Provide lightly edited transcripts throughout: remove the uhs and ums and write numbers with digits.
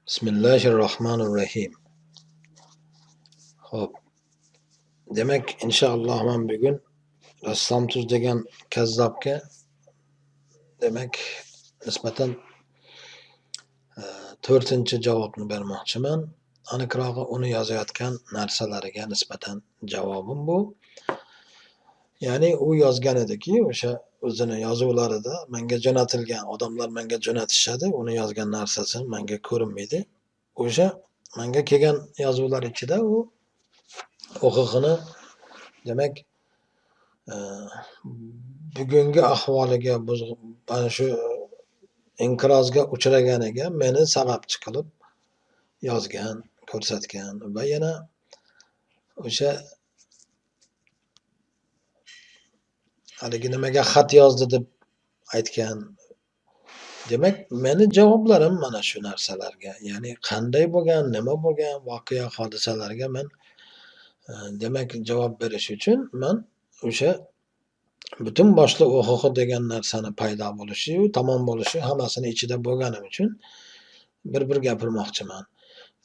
Bismillahirrohmanirrohim. Xo'p. Demak, inshaalloh men bugun Rassom Tuz degan kazzobga demak nisbatan 4-javobni bermoqchiman. Aniqrog'i uni yozayotgan narsalariga nisbatan javobim bu. Ya'ni u yozgan ediki, o'sha o'zini yozuvlarida menga jo'natilgan odamlar menga jo'natishadi, uni yozgan narsasi menga ko'rinmaydi. O'sha menga kelgan yozuvlar ichida u o'qig'ini demak bugungi ahvoliga, mana shu inqirozga uchraganiga meni sababchi qilib yozgan, ko'rsatgan va yana o'sha haligi nimaga xat yozdi deb aytgan. Demak, meni javoblarim mana shu narsalarga, ya'ni qanday bo'lgan, nima bo'lgan voqea hodisalarga men demak javob berish uchun men o'sha butun boshli o'qig'i degan narsani paydo bo'lishi, tamom bo'lishi hammasini ichida bo'lganim uchun bir-bir gapirmoqchiman.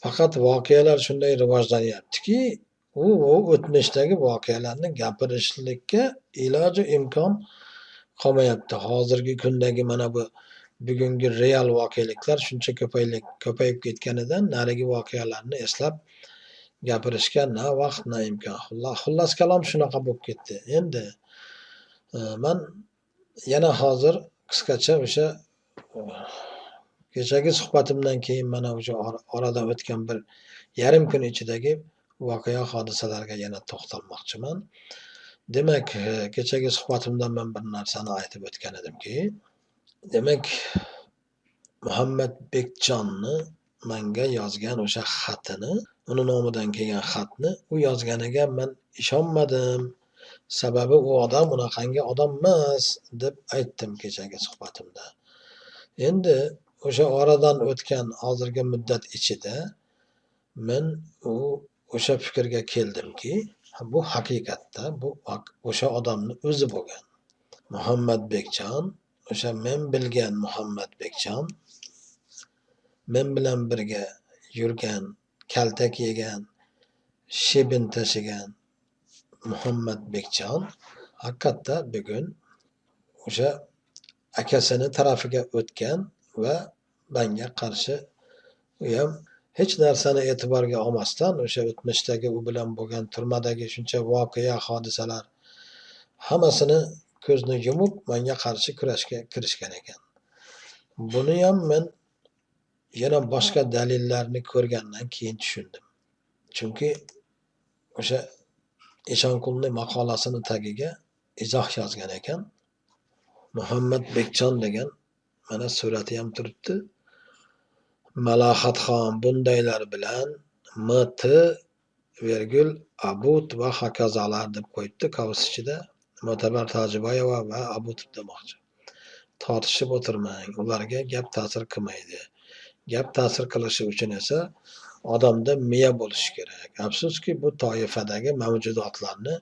Faqat voqealar shunday rivojlanyaptiki, u o'tmishdagi voqealarni gapirishlikka iloji imkon qolmayapti. Hozirgi kundagi mana bu bugungi real voqeliklar shuncha ko'payib ketganidan narigi voqealarni eslab gapirishga na vaqt, na imkon. Xullas kalom shunaqa bo'lib ketdi. Endi men yana hozir qisqacha o'sha kechagi suhbatimdan keyin mana o'sha oradan o'tgan bir yarim kun ichidagi voqea hodisalarga yana to'xtalmoqchiman. Demak, kechagi suhbatimda men bir narsani aytib o'tgan edimki, demak, Muhammad Bekchonni menga yozgan o'sha xatini, uni nomidan kelgan xatni u yozganiga men ishonmadim. Sababi u odam unaqangi odam emas deb aytdim kechagi suhbatimda. Endi o'sha oradan o'tgan hozirgi muddat ichida men o'sha fikrga keldimki, bu haqiqatda bu o'sha odamni o'zi bo'lgan. Muhammad Bekchon, o'sha men bilgan Muhammad Bekchon, men bilan birga yurgan, kaltak yegan, shebin tashigan Muhammad Bekchon haqiqatda bugun o'sha akasini tarafiga o'tgan va menga qarshi u ham hech narsani e'tiborga olmasdan o'sha o'tmishdagi u bilan bo'lgan turmadagi shuncha voqea, hodisalar hammasini ko'zni yumib menga qarshi kurashga kirishgan ekan. Buni ham men yana boshqa dalillarni ko'rgandan keyin tushundim. Chunki o'sha Eshonqulning maqolasini tagiga izoh yozgan ekan. Muhammad Bekchon degan mana surati ham turibdi. Malohatxon bundaylar bilan mt vergul abut va hokazolar deb qo'yibdi qavs ichida. Mo'tabar Tojiboyeva va Abutov demoqchi. Tortishib o'tirmang, ularga gap ta'sir qilmaydi. Gap ta'sir qilishi uchun esa odamda miya bo'lishi kerak. Afsuski, bu toifadagi mavjudotlarni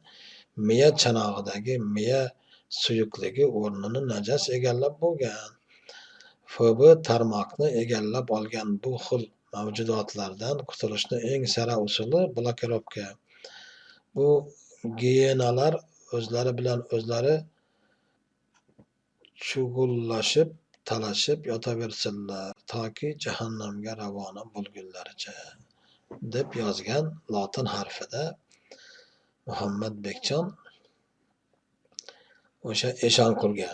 miya chanog'idagi miya suyuqligi o'rnini najas egallab bo'lgan. FB tarmoqni egallab olgan bu xil mavjudotlardan qutulishni eng sara usuli blokirovka. Bu giyenalar o'zlari bilan o'zlari chug'ullashib, talashib yotaversinlar toki jahannamga ravona bo'lgunlaricha deb yozgan lotin harfida Muhammad Bekchon o'sha Eshonqulga.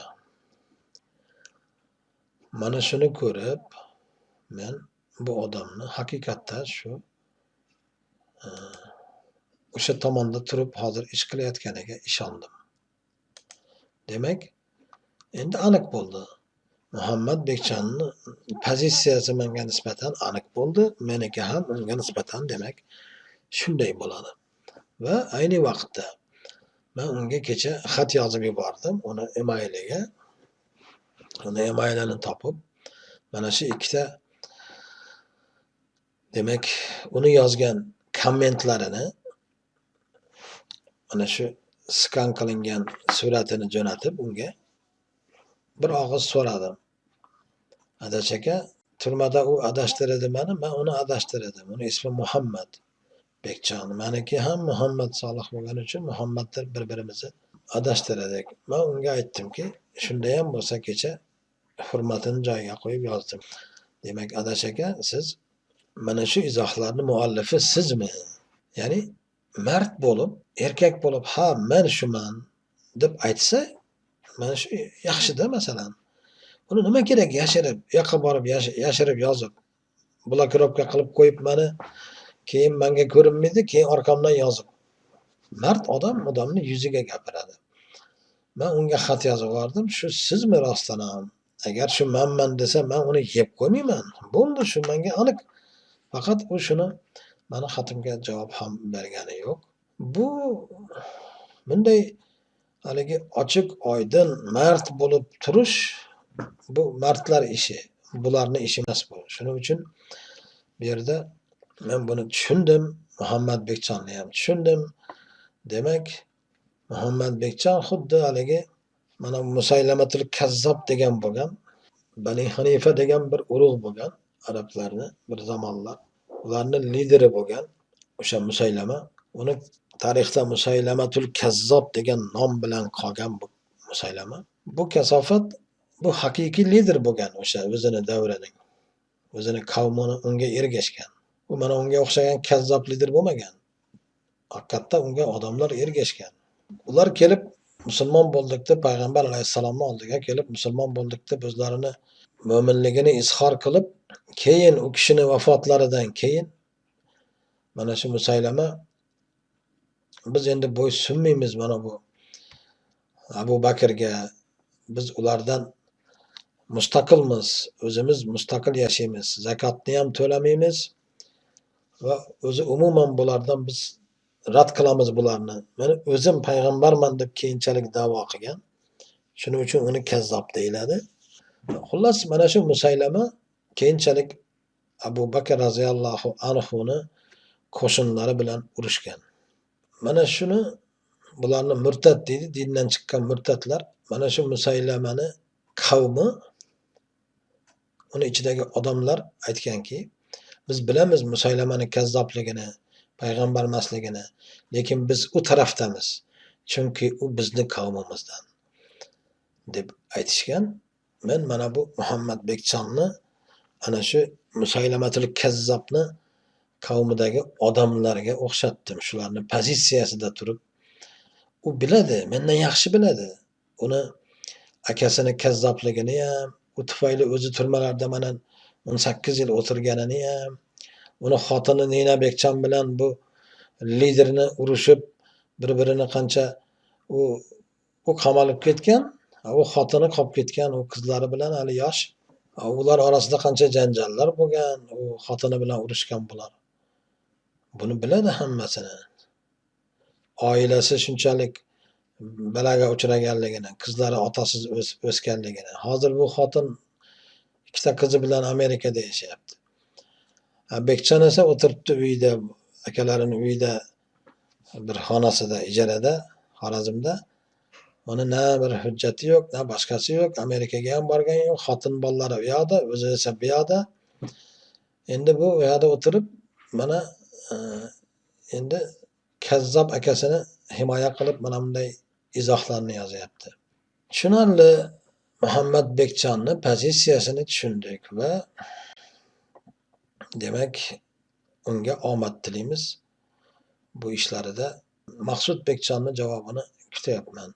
Mana shuni ko'rib men bu odamni haqiqatda shu o'sha tomonda turib hozir ish qilayotganiga ishondim. Demak, endi aniq bo'ldi. Muhammad Bekchonni pozitsiyasi menga nisbatan aniq bo'ldi, meniki ham unga nisbatan demak shunday bo'ladi. Va ayni vaqtda men unga kecha xat yozib yubordim, uni emailiga. Uni emailini topib, mana shu ikkita demak uni yozgan kommentlarini mana shu skan qilingan suratini jo'natib unga bir og'iz so'radim. Adash aka, Turmada u adashtirdi meni, men uni adashtirdim. Uni ismi Muhammad Bekchon. Meniki ham Muhammad Solih bo'lgani uchun Muhammad deb bir-birimizni adashtirdik. Men unga aytdimki, shunda ham bo'lsa kecha hurmatini joyiga qo'yib yozdim. Demak, adash aka, siz mana shu izohlarni muallifi sizmi? Ya'ni mard bo'lib, erkak bo'lib, ha, men shuman deb aytsa, mana shu yaxshida masalan. Uni nima kerak yashirib, u yoqqa borib yashirib yozib, blokirovka qilib qo'yib meni, keyin menga ko'rinmaydi, keyin orqamdan yozib. Mard odam odamni yuziga gapiradi. Men unga xat yozib yubordim, shu sizmi rostdan ham? Agar shu manman desa, men uni yeb qo'ymayman. Bo'ldi, shu menga aniq. Faqat u shuni meni xatimga javob ham bergani yo'q. Bu bunday haligi ochiq, oydin, mard bo'lib turish bu mardlar ishi. Bularni ishi emas bu. Shuning uchun bu yerda men buni tushundim. Muhammad Bekchonni ham tushundim. Demak, Muhammad Bekchon xuddi haligi mana Musaylamatul Kazzob degan bo'lgan, Bani Hanifa degan bir urug' bo'lgan arablarni bir zamonlar, ularning lideri bo'lgan o'sha Musaylama, uni tarixda Musaylamatul Kazzob degan nom bilan qolgan bu Musaylama. Bu kasofat, bu haqiqiy lider bo'lgan o'sha o'zini davrining, o'zini qavmini unga ergashgan. U mana unga o'xshagan kazzob lider bo'lmagan. Haqiqatda unga odamlar ergashgan. Ular kelib musulmon bo'ldik deb payg'ambar alayhissalomning oldiga kelib musulmon bo'ldik deb o'zlarini mo'minligini izhor qilib, keyin u kishini vafotlaridan keyin mana shu Musaylama biz endi bo'ysunmaymiz mana bu Abu Bakrga, biz ulardan mustaqilmiz, o'zimiz mustaqil yashaymiz, zakotni ham to'lamaymiz va o'zi umuman bulardan biz rad qilamiz bularni. Meni o'zim payg'ambarman deb keyinchalik da'vo qilgan. Shuning uchun uni kazzob deyiladi. Xullas, mana shu Musaylama keyinchalik Abu Bakr roziyallohu anhuni qo'shinlari bilan urushgan. Mana shuni bularni murtad deydi, dindan chiqqan murtadlar. Mana shu Musaylamani qavmi, uni ichidagi odamlar aytganki, biz bilamiz Musaylamani kazzobligini, payg'ambar emasligini, lekin biz u taraftamiz, chunki u bizni qavmimizdan deb aytishgan. Men mana bu Muhammad Bekchonni ana shu Musaylamatul Kazzobni qavmidagi odamlarga o'xshatdim. Shularni pozitsiyasida turib, u biladi, mendan yaxshi biladi. Uni akasini kazzobligini ham, u tufayli o'zi turmalarda mana 18 yil o'tirganini ham, uni xotini Nina Bekchon bilan bu liderni urushib, bir-birini qancha u qamalib ketgan, u xotini qolib ketgan, u qizlari bilan hali yosh. Ular orasida qancha janjallar bo'lgan, u xotini bilan urushgan bular. Buni biladi hammasini. Oilasi shunchalik baloga uchraganligini, qizlari otasiz o'sganligini. Hozir bu xotin ikkita qizi bilan Amerikada yashayapti. Bekchon esa o'tiribdi uyida, akalarining uyida, bir xonasida, ijarada, Xorazmda. Uni na bir hujjati yo'q, na boshqasi yo'q, Amerikaga ham borgan yo'q, xotin bolalari u yoqda, o'zi esa bu yoqda. Endi bu u yoqda o'tirib, mana endi kazzob akasini himoya qilib mana bunday izohlarni yozyapti. Tushunarli, Muhammad Bekchonni pozitsiyasini tushundik va demak unga omad tilaymiz bu ishlarida. Maqsud Bekchonni javobini kutyapman.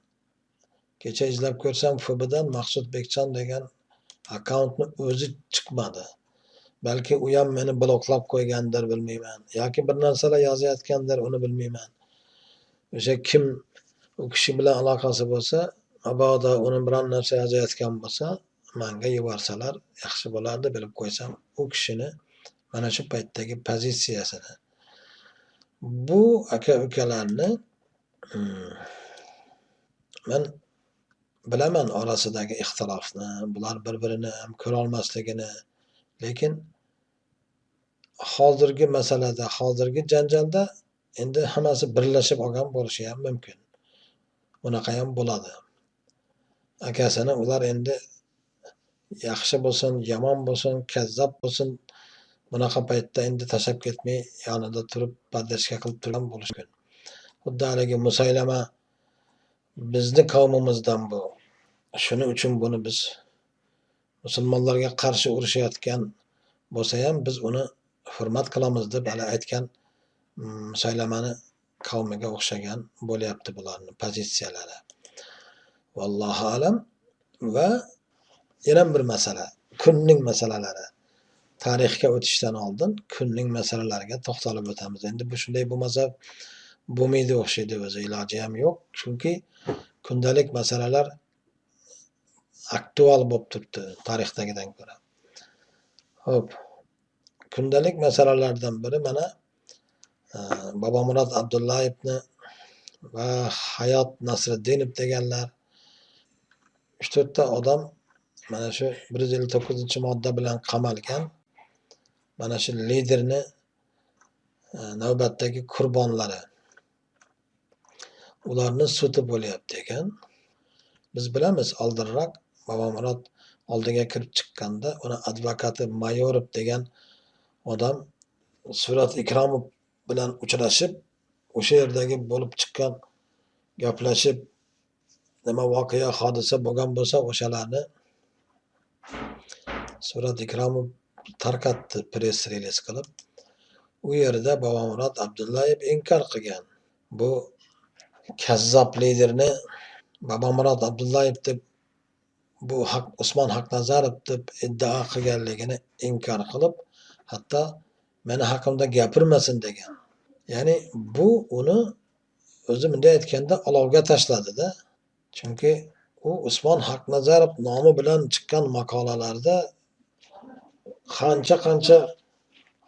Kecha izlab ko'rsam FBdan Maqsud Bekchon degan akkauntni o'zi chiqmadi. Balki u ham meni bloklab qo'ygandir, bilmayman, yoki bir narsalar yozayotgandir, uni bilmayman. O'sha kim u kishi bilan aloqasi bo'lsa, mabodo uni biron narsa yozayotgan bo'lsa, menga yuborsalar yaxshi bo'lardi, bilib qo'ysam u kishini mana shu paytdagi pozitsiyasini. Bu aka-ukalarni men bilaman orasidagi ixtilofni, bular bir-birini ham ko'ra olmasligini, lekin hozirgi masalada, hozirgi janjalda endi hammasi birlashib olgan bo'lishi ham mumkin. Bunaqa ham bo'ladi. Akasini ular endi Yaxshi bo'lsin, yomon bo'lsin, kazzob bo'lsin, bunaqa paytda endi tashlab ketmay, yonida turib поддержка qilib turgan bo'lishi mumkin. Xuddi haligi Musaylama bizni qavmimizdan bu. Shuning uchun buni biz musulmonlarga qarshi urushayotgan bo'lsa ham biz uni hurmat qilamiz deb hali aytgan Musaylamani qavmiga o'xshagan bo'lyapti bularning pozitsiyalari. Vallohu alam. Va yana bir masala, kunning masalalari. Tarixga o'tishdan oldin kunning masalalariga to'xtalib o'tamiz. Endi bu shunday bo'lmasa bo'lmaydi o'xshaydi, o'zi iloji ham yo'q. Chunki kundalik masalalar aktual bo'lib turibdi tarixdagidan ko'ra. Xo'p, kundalik masalalardan biri mana Bobomurod Abdullayevni va Hayot Nasriddinov deganlar 3-4 ta odam mana shu 159-modda bilan qamalgan mana shu liderni navbatdagi qurbonlari. Ularni sudi bo'lyapti ekan. Biz bilamiz, oldinroq Bobomurod oldiga kirib chiqqanda uni advokati Mayorov degan odam Surat Ikromov bilan uchrashib, o'sha yerdagi bo'lib chiqqan gaplashib, nima voqea hodisa bo'lgan bo'lsa, o'shalarni Surat Ikromov tarqatdi press release qilib. U yerda Bobomurod Abdullayev inkor qilgan. Bu kazzob liderni Bobomurod Abdullayev deb, bu Usmon Haqnazarov deb iddao qilganligini inkor qilib, hatto meni haqimda gapirmasin degan. Ya'ni bu uni o'zi bunday aytganda olovga tashladida. Chunki u Usmon Haqnazarov nomi bilan chiqqan maqolalarda qancha-qancha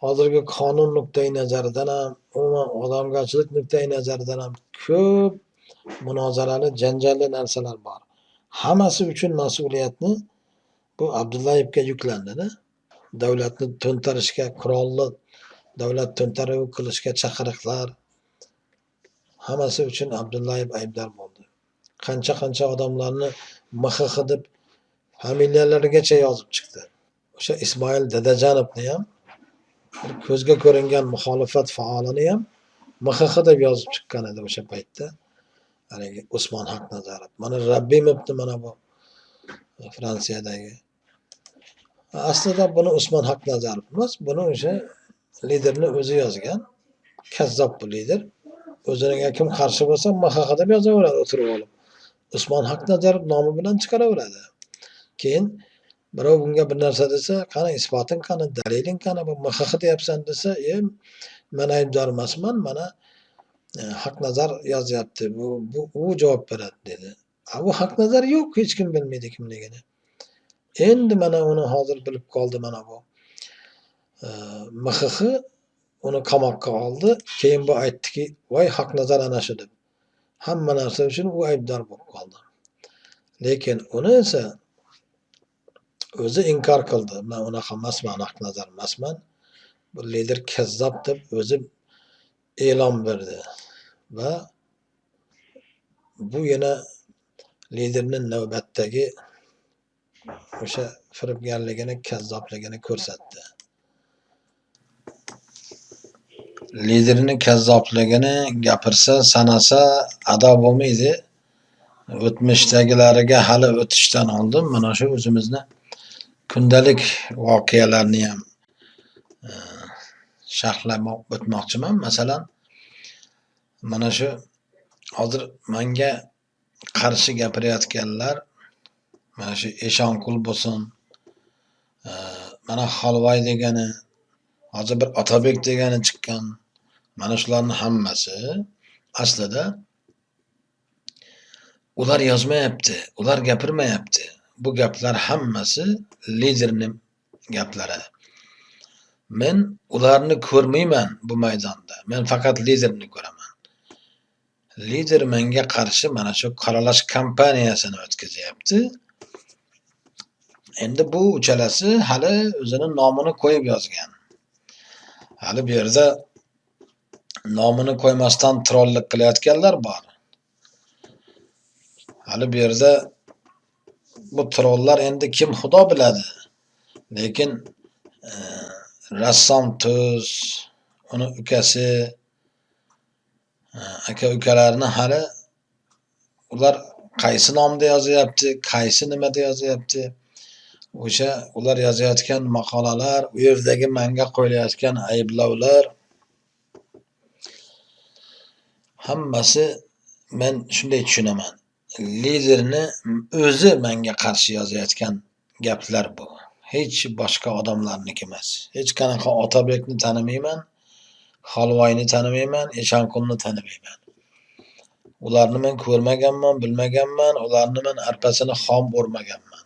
hozirgi qonun nuqtai nazaridan ham, umuman odamgarchilik nuqtai nazaridan ham ko'p munozarali, janjalli narsalar bor. Hammasi uchun mas'uliyatni bu Abdullayevga yuklandida. Davlatni to'ntarishga, qurolli davlat to'ntaruvi qilishga chaqiriqlar, hammasi uchun Abdullayev aybdor bo'ldi. Qancha-qancha odamlarni MXX deb familiyalarigacha yozib chiqdi. O'sha Ismoil Dadajanovni ham, bir ko'zga ko'ringan muxolifat faolini ham MXX deb yozib chiqqan edi o'sha paytda. Haligi Usmon Haqnazarov. Mana Rabbimovni, mana bu Fransiyadagi. Aslida buni Usmon Haqnazarov emas, buni o'sha liderni o'zi yozgan. Kazzob bu lider. O'ziga kim qarshi bo'lsa MXX deb yozaveradi o'tirib olib. Usmon Haqnazarov nomi bilan chiqaraveradi. Keyin birov bunga bir narsa desa, qani isboting, qani daliling, qani bu MXX deyapsan desa, men aybdor emasman, mana Haqnazar yozyapti, bu u javob beradi dedi. Bu Haqnazar yo'q, hech kim bilmaydi kimligini. Endi mana uni hozir bilib qoldi, mana bu MXX uni qamoqqa oldi. Keyin bu aytdiki, voy Haqnazar ana shu deb. Hamma narsa uchun u aybdor bo'lib qoldi. Lekin uni esa o'zi inkor qildi. Men unaqa emasman, Haqnazar emasman. Bu lider kazzob deb o'zi e'lon berdi. Va bu yana liderning navbatdagi o'sha firibgarligini, kazzobligini ko'rsatdi. Liderning kazzobligini gapirsa, sanasa ado bo'lmaydi. O'tmishdagilariga hali o'tishdan oldin mana shu o'zimizni kundalik voqealarni ham sharhlab o'tmoqchiman. Masalan, mana shu hozir menga qarshi gapirayotganlar, mana shu Eshonqul bo'lsin, mana Xolvoy degani, hozir bir Otabek degani chiqqan, mana shularning hammasi aslida ular yozmayapti, ular gapirmayapti. Bu gaplar hammasi liderning gaplari. Men ularni ko'rmayman bu maydonda. Men faqat liderni ko'raman. Lider menga qarshi mana shu qoralash kampaniyasini o'tkazyapti. Endi bu uchalasi hali o'zini nomini qo'yib yozgan. Hali bu yerda nomini qo'ymasdan trollik qilayotganlar bor. Hali bu yerda Bu trollar endi kim xudo biladi. Lekin Rassom Tuz, uni ukasi, aka-ukalarni hali ular qaysi nomda yozyapti, qaysi nimada yozyapti, o'sha ular yozayotgan maqolalar, u yerdagi manga qo'yilayotgan ayblovlar hammasi men shunday tushunaman. Liderni o'zi menga qarshi yozayotgan gaplar bu. Hech boshqa odamlarniki emas. Hech qanaqa Otabekni tanimayman, Xolvoyni tanimayman, Eshonqulni tanimayman. Ularni men ko'rmaganman, bilmaganman, ularni men arpasini xom o'rmaganman.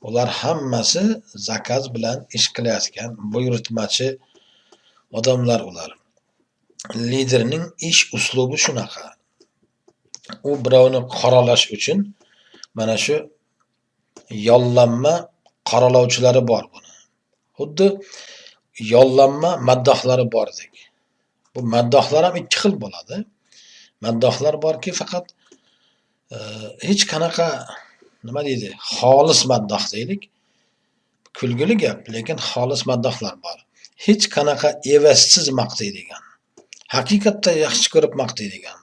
Ular hammasi zakaz bilan ish qilayotgan buyurtmachi odamlar ular. Liderning ish uslubi shunaqa. U birovni qoralash uchun mana shu yollanma qoralovchilari bor buni. Xuddi yollanma maddohlari bordek. Bu maddohlar ham ikki xil bo'ladi. Maddohlar borki, faqat hech qanaqa nima deydi, xolis maddoh deylik. Kulgili gap, lekin xolis maddohlar bor. Hech qanaqa evazsiz maqtaydigan. Haqiqatda yaxshi ko'rib maqtaydigan.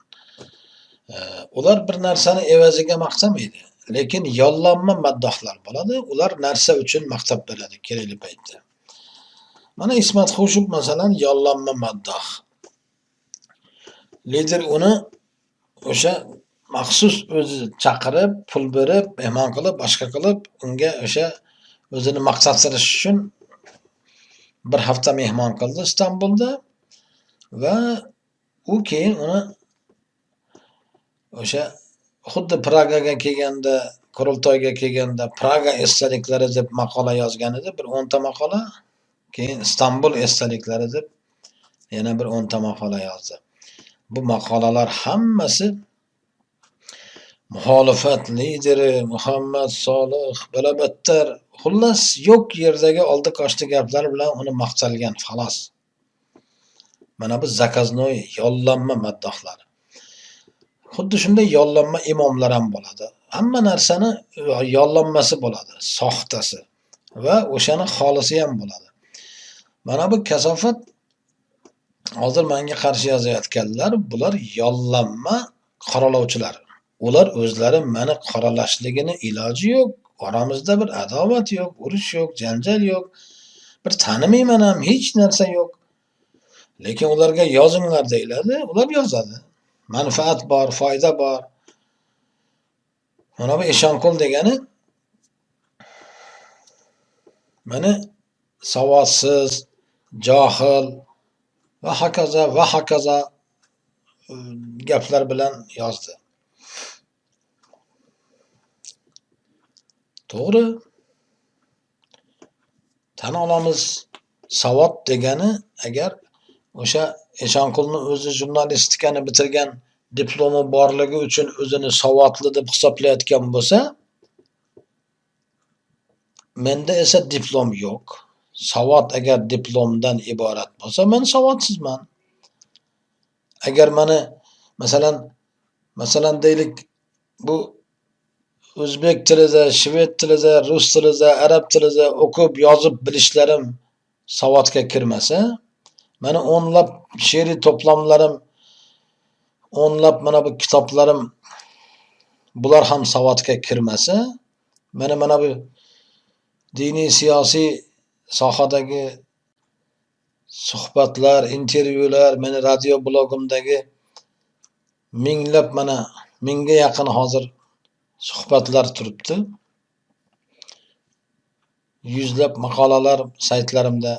Ular bir narsani evaziga maqtamaydi. Lekin yollanma maddohlar bo'ladi. Ular narsa uchun maqtab beradi kerakli paytda. Mana Ismat Xo'shub masalan yollanma maddoh. Lider uni o'sha maxsus o'zi chaqirib, pul berib, mehmon qilib, boshqa qilib, unga o'sha o'zini maqtattirish uchun bir hafta mehmon qildi Istanbulda va u keyin uni o'sha xuddi Pragaga kelganda, Qurultoyga kelganda Praga esdaliklari deb maqola yozgan edi, bir 10 ta maqola. Keyin Istanbul esdaliklari deb yana bir 10 ta maqola yozdi. Bu maqolalar hammasi muxolifat lideri Muhammad Solih balabattar, xullas yo'q yerdagi oldi qochdi gaplar bilan uni maqtalgan xolos. Mana bu zakaznoy yollanma maddohlar. Xuddi shunday yollanma imomlar ham bo'ladi. Hamma narsani yollanmasi bo'ladi, soxtasi va o'shani xolisi ham bo'ladi. Mana bu kasofat hozir menga qarshi yozayotganlar, bular yollanma qoralovchilar. Ular o'zlari meni qoralashligini iloji yo'q. Oramizda bir adovat yo'q, urush yo'q, janjal yo'q. Bir tanimayman ham, hech narsa yo'q. Lekin ularga yozinglar deyiladi, ular yozadi. Manfaat bor, foyda bor. Mana bu Eshonqul degani meni savodsiz, johil va hokazo va hokazo gaplar bilan yozdi. To'g'ri. Tan olamiz, savod degani agar o'sha Eshonqulni o'zi jurnalistikani bitirgan diplomi borligi uchun o'zini savodli deb hisoblayotgan bo'lsa, menda esa diplom yo'q. Savod agar diplomdan iborat bo'lsa, men savodsizman. Agar meni masalan deylik, bu o'zbek tilida, shved tilida, rus tilida, arab tilida o'qib, yozib bilishlarim savodga kirmasa, meni o'nlab she'riy to'plamlarim, o'nlab mana bu kitoblarim, bular ham savodga kirmasa, meni mana bu diniy siyosiy sohadagi suhbatlar, intervyular, meni radio blogimdagi minglab mana mingga yaqin hozir suhbatlar turibdi. Yuzlab maqolalar saytlarimda,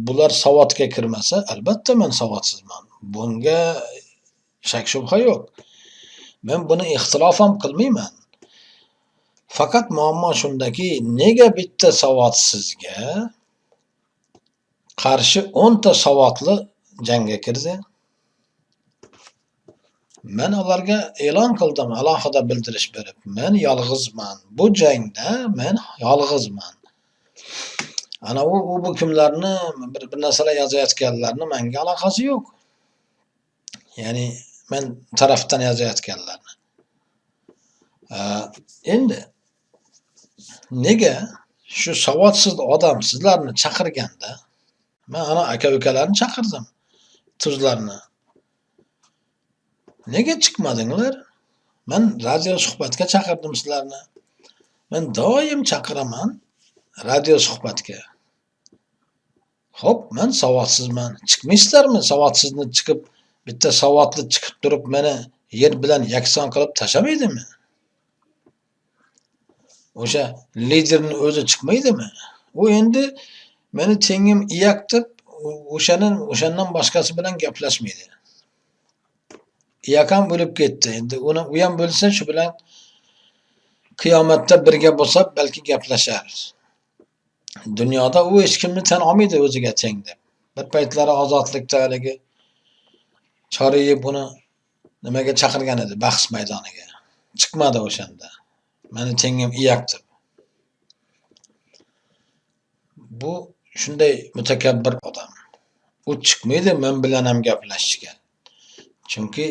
bular savodga kirmasa, albatta men savodsizman. Bunga shak shubha yo'q. Men buni ixtilof ham qilmayman. Faqat muammo shundaki, nega bitta savodsizga qarshi 10 ta savodli jangga kirdi? Men ularga e'lon qildim, alohida bildirish berib, men yolg'izman. Bu jangda men yolg'izman. Ana u bu kimlarni bir narsalar yozayotganlarni menga aloqasi yo'q. Ya'ni men tarafdan yozayotganlarni. Endi Nega shu savodsiz odam sizlarni chaqirganda, men ana aka-ukalarni chaqirdim, tuzlarni. Nega chiqmadinglar? Men radio suhbatga chaqirdim sizlarni. Men doim chaqiraman radio suhbatga. Xo'p, men savodsizman. Chiqmaysizlarmi? Savodsizni chiqib, bitta savodli chiqib turib meni yer bilan yakson qilib tashlamaydimi? O'sha liderning o'zi chiqmaydimi? U endi meni tengim iyak deb o'shandan boshqasi bilan gaplashmaydi. Iyak ham o'lib ketdi. Endi uni u ham bo'lsa, shu bilan qiyomatda birga bo'lsa balki gaplashar. Dunyoda u hech kimni tan olmaydi o'ziga teng deb. Bir paytlari Ozodlikda haligi Choriyev buni nimaga chaqirgan edi, bahs maydoniga. Chiqmadi o'shanda. Meni tengim iyak deb. Bu shunday mutakabbir odam. U chiqmaydi men bilan ham gaplashishga. Chunki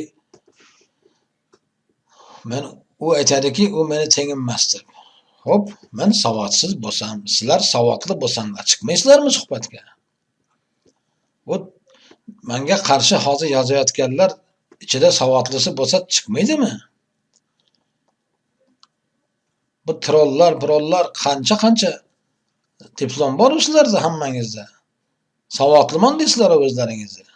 men u aytadiki, u meni tengim emas deb. Xo'p, men savodsiz bo'lsam, sizlar savodli bo'lsanglar, chiqmaysizlarmi suhbatga? Bu menga qarshi hozir yozayotganlar ichida savodlisi bo'lsa chiqmaydimi? Bu trollar, brollar qancha-qancha diplom bor sizlarda hammangizda. Savodliman deysizlar o'zlaringizni.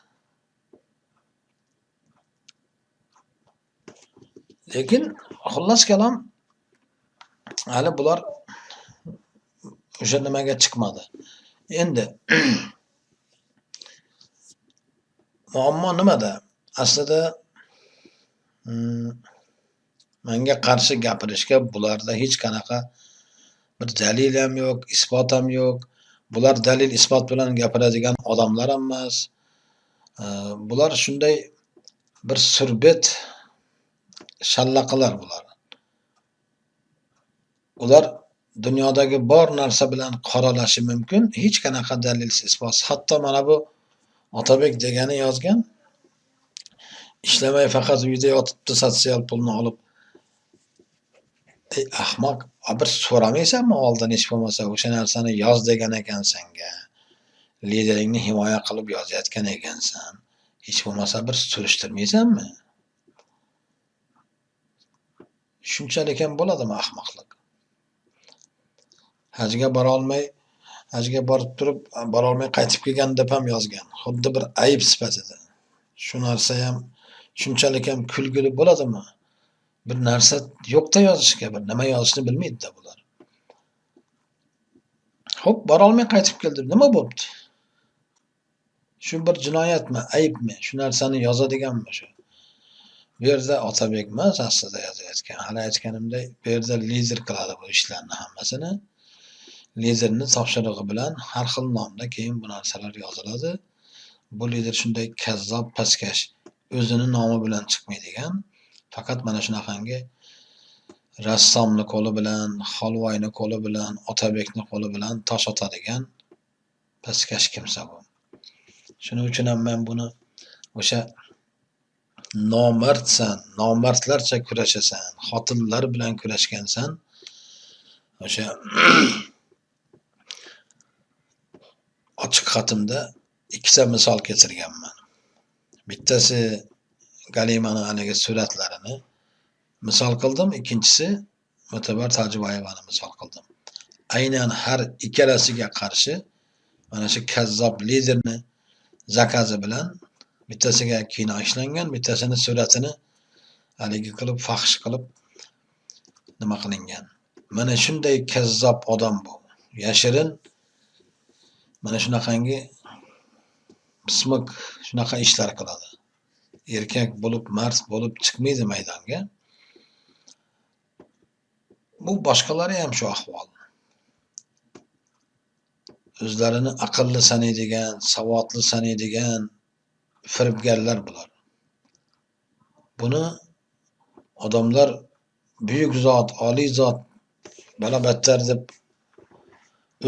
Lekin xullas kalom hali bular o'sha nimaga chiqmadi. Endi muammo nimada? Aslida menga qarshi gapirishga bularda hech qanaqa bir dalil ham yo'q, isbot ham yo'q. Bular dalil isbot bilan gapiradigan odamlar ham emas. Bular shunday bir surbet shallaqalar bular. Ular dunyodagi bor narsa bilan qoralashi mumkin, hech qanaqa dalilsiz, isbotsiz. Hatto mana bu Otabek degani yozgan, ishlamay faqat uyda yotibdi sotsial pulni olib. Ey ahmoq, bir so'ramaysanmi oldin hech bo'lmasa o'sha narsani yoz degan ekan senga. Lideringni himoya qilib yozayotgan ekansan. Hech bo'lmasa bir surishtirmaysanmi? Shunchalik ham bo'ladimi ahmoqlik? Hajga borolmay, hajga borib turib, borolmay qaytib kelgan deb ham yozgan. Xuddi bir ayib sifatida. Shu narsa ham shunchalik ham kulgili bo'ladimi? Bir narsa yo'qda yozishga, bir nima yozishni bilmaydi-da bular. Xo'p, borolmay qaytib keldim. Nima bo'pti? Shu bir jinoyatmi, aybmi? Shu narsani yozadiganmi shu? Bu yerda Otabek emas aslida yozayotgan. Hali aytganimdek, bu yerda lider qiladi bu ishlarni hammasini. Liderni topshirig'i bilan har xil nomda keyin bu narsalar yoziladi. Bu lider shunday kazzob, pastkash, o'zini nomi bilan chiqmaydigan, faqat mana shunaqangi rassomni qo'li bilan, holvoyni qo'li bilan, Otabekni qo'li bilan tosh otadigan pastkash kimsa bu. Shuning uchun ham men buni o'sha nomardsan, nomardlarcha kurashasan, xotinlar bilan kurashgansan, o'sha ochiq xatimda ikkita misol keltirganman. Bittasi Galimani haligi suratlarini misol qildim, ikkinchisi Mo'tabar Tojiboyevani misol qildim. Aynan har ikkalasiga qarshi mana shu kazzob liderni zakazi bilan bittasiga kino ishlangan, bittasini suratini haligi qilib, fahsh qilib nima qilingan. Mana shunday kazzob odam bu. Yashirin mana shunaqangi pismiq shunaqa ishlar qiladi. Erkak bo'lib, mard bo'lib chiqmaydi maydonga. Bu boshqalari ham shu ahvol. O'zlarini aqlli sanaydigan, savodli sanaydigan firibgarlar bular. Buni odamlar buyuk zot, oliy zot, balobattar deb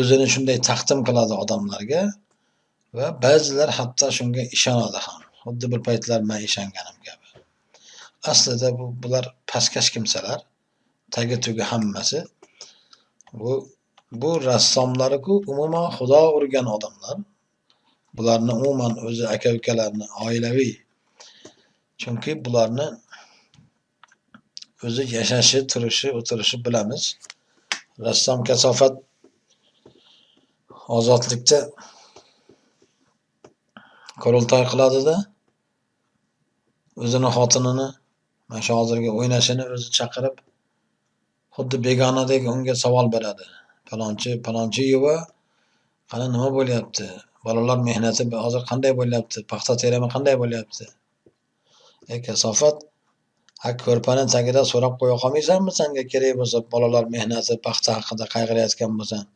o'zini shunday taqdim qiladi odamlarga va ba'zilar hatto shunga ishonadi ham. Xuddi bir paytlar men ishonganim kabi. Aslida bular pastkash kimsalar, tagi tugi hammasi. Bu rassomlar-ku umuman xudo urgan odamlar. Bularni umuman o'zi aka-ukalarni oilaviy. Chunki bularni o'zi yashashi, turishi, o'tirishi bilamiz. Rassom kasofat Ozodlikda qurultoy qiladida, o'zini xotinini, mana shu hozirgi o'ynashini o'zi chaqirib, xuddi begonadek unga savol beradi. Palonchi, palonchiyeva, qani nima bo'lyapti? Bolalar mehnati hozir qanday bo'lyapti? Paxta terimi qanday bo'lyapti? Ey kasofat, ha ko'rpani tagida so'rab qo'ya qolmaysanmi senga kerak bo'lsa bolalar mehnati, paxta haqida qayg'urayotgan bo'lsang?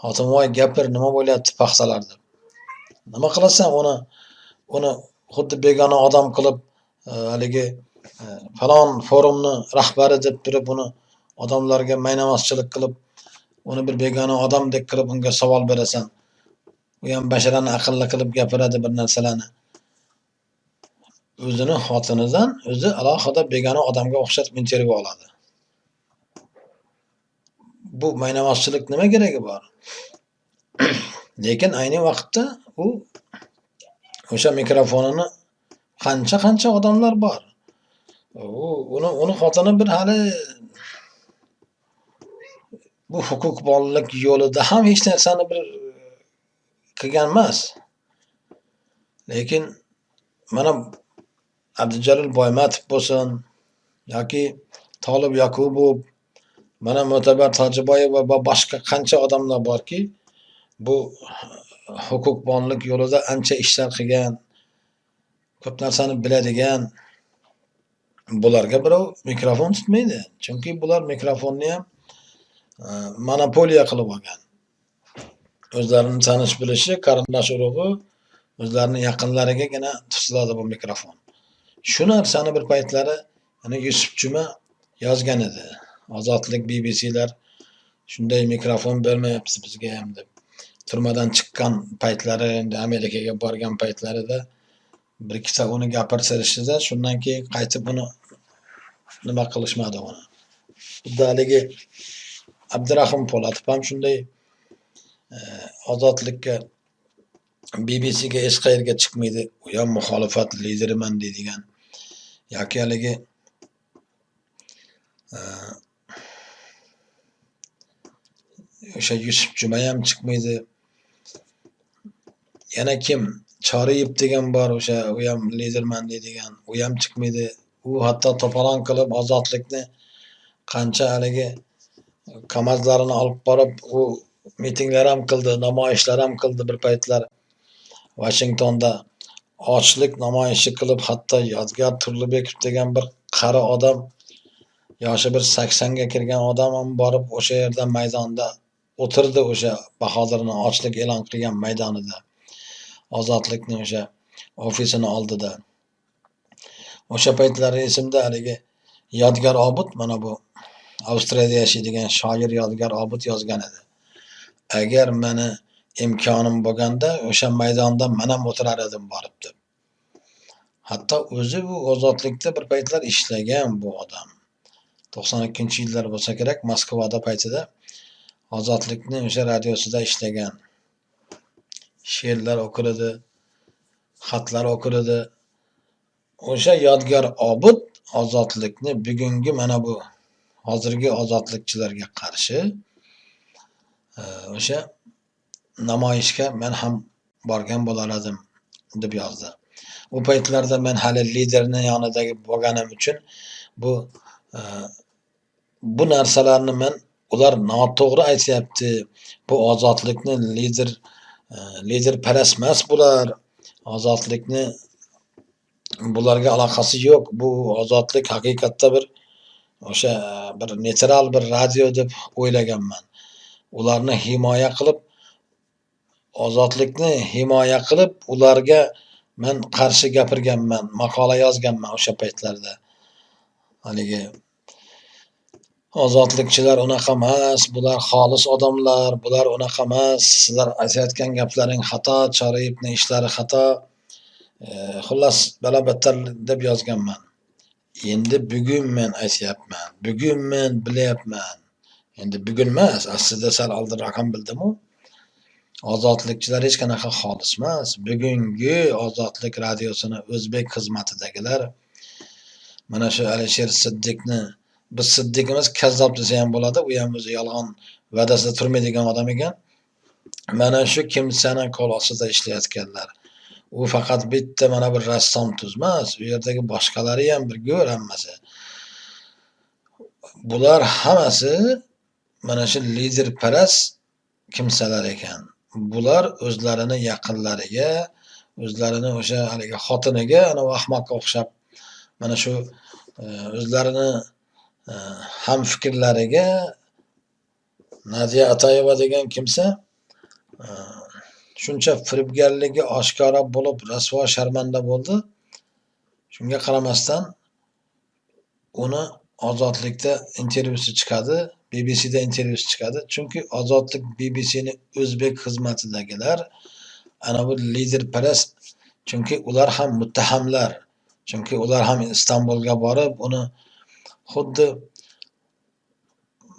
Xotinvoy gapir, nima bo'lyapti paxtalar deb. Nima qilasan uni xuddi begona odam qilib, haligi falon forumni rahbari deb turib, uni odamlarga maynavozchilik qilib, uni bir begona odamdek qilib unga savol berasan. U ham basharani aqlli qilib gapiradi bir narsalarni. O'zini xotinidan o'zi alohida begona odamga o'xshatib intervyu oladi. Bu maynavozchilik nima keragi bor? Lekin ayni vaqtda u o'sha mikrofonini qancha-qancha odamlar bor. U uni xotini bir hali bu huquqbonlik yo'lida ham hech narsani bir qilgan emas. Lekin mana Abdujalil Boymatov bo'lsin yoki Tolib Yakubov, mana Mo'tabar Tojiboyeva va boshqa qancha odamlar borki, bu huquqbonlik yo'lida ancha ishlar qilgan, ko'p narsani biladigan, bularga birov mikrofon tutmaydi. Chunki bular mikrofonni ham monopoliya qilib olgan. O'zlarini tanish bilishi, qarindosh urug'i, o'zlarining yaqinlarigagina tutiladi bu mikrofon. Shu narsani bir paytlari ana Yusuf Juma yozgan edi. Ozodlik BBC'lar shunday mikrofon bermayapti bizga ham deb. Turmadan chiqqan paytlari, endi Amerikaga borgan paytlarida bir ikkita uni gapirtirishdi, shundan keyin qaytib uni nima qilishmadi uni. Xuddi haligi Abdurahim Po'latov ham shunday Ozodlikka, BBCga hech qayerga chiqmaydi. U ham muxolifat lideriman deydigan. Yoki haligi o'sha Yusuf Juma ham chiqmaydi. Yana kim? Choriyev degan bor, o'sha u ham liderman deydigan, u ham chiqmaydi. U hatto to'polon qilib Ozodlikni qancha haligi kamazlarini olib borib, u mitinglar ham qildi, namoyishlar ham qildi bir paytlar Washingtonda ochlik namoyishi qilib, hatto Yodgor Turlibekov degan bir qari odam, yoshi bir 80 ga kirgan odam ham borib o'sha yerda maydonda o'tirdi, o'sha Bahodirni ochlik e'lon qilgan maydonida, Ozodlikni o'sha ofisini oldida. O'sha paytlari esimda haligi Yodgor Obid, mana bu Avstriyada yashaydigan shoir Yodgor Obid yozgan edi. Agar meni imkonim bo'lganda o'sha maydonda men ham o'tirar edim borib deb. Hatto o'zi bu Ozodlikda bir paytlar ishlagan bu odam. 92-yillar bo'lsa kerak, Moskvada paytida Ozodlikni o'sha radiosida ishlagan. She'rlar o'qir edi, xatlar o'qir edi. O'sha Yodgor Obid Ozodlikni bugungi mana bu hozirgi ozodlikchilarga qarshi o'sha namoyishga men ham borgan bo'lar edim deb yozdi. U paytlarda men hali liderni yonidagi bo'lganim uchun bu narsalarni men ular noto'g'ri aytyapti. Bu ozodlikni liderparast emas bular. Ozodlikni bularga aloqasi yo'q. Bu ozodlik haqiqatda bir o'sha bir neytral bir radio deb o'ylaganman. Ularni himoya qilib, ozodlikni himoya qilib, ularga men qarshi gapirganman, maqola yozganman o'sha paytlarda. Haligi ozodlikchilar unaqa emas, bular xolis odamlar, bular unaqa emas, sizlar aytayotgan gaplaring xato, Choriyevning ishlari xato, xullas balo-battar deb yozganman. Endi bugun men aytyapman, bugun men bilyapman. Endi bugun emas, aslida sal oldinroq ham bildim-u. Ozodlikchilar hech qanaqa xolis emas. Bugungi Ozodlik radiosini o'zbek xizmatidagilar mana shu Alisher Siddiqni, biz Siddiq emas, kazzob desa ham bo'ladi, u ham o'zi yolg'on va'dasida turmaydigan odam ekan. Mana shu kimsani qo'l ostida ishlayotganlar. U faqat bitta mana bir rassom tuz emas, u yerdagi boshqalari ham bir go'r hammasi. Bular hammasi mana shu liderparast kimsalar ekan. Bular o'zlarini yaqinlariga, o'zlarini o'sha haligi xotiniga, ana u ahmoqqa o'xshab mana shu o'zlarini ham fikrlariga Nadiya Atayeva degan kimsa shuncha firibgarligi oshkora bo'lib, rasvo sharmanda bo'ldi. Shunga qaramasdan uni Ozodlikda intervyusi chiqadi, BBCda intervyusi chiqadi. Chunki Ozodlik BBCni o'zbek xizmatidagilar ana bu liderparast, chunki ular ham muttahamlar. Chunki ular ham Istanbulga borib, uni xuddi